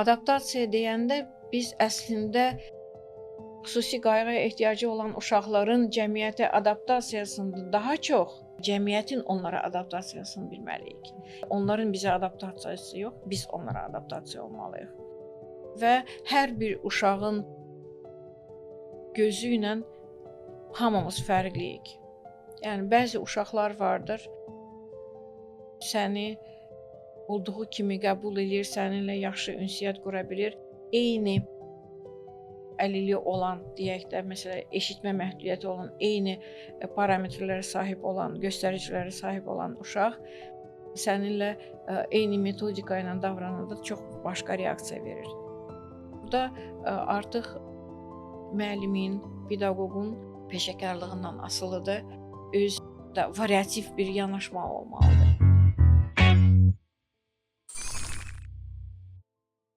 Adaptasiya deyəndə biz əslində xüsusi qayğıya ehtiyacı olan uşaqların cəmiyyətə adaptasiyasında daha çox cəmiyyətin onlara adaptasiyasını bilməliyik. Onların bizə adaptasiyası yox, biz onlara adaptasiya olmalıyıq. Və hər bir uşağın gözü ilə hamımız fərqliyik. Yəni bəzi uşaqlar vardır, səni olduğu kimi qəbul eləyir, səninlə yaxşı ünsiyyət qura bilir. Eyni əlilliyi olan, deyək də, məsələn, eşitmə məhdudiyyəti olan, eyni parametrlərə sahib olan, göstəricilərə sahib olan uşaq səninlə eyni metodika ilə davrananda çox başqa reaksiya verir. Burada artıq müəllimin, pedaqoqun peşəkarlığından asılıdır. Öz də variativ bir yanaşma olmalıdır.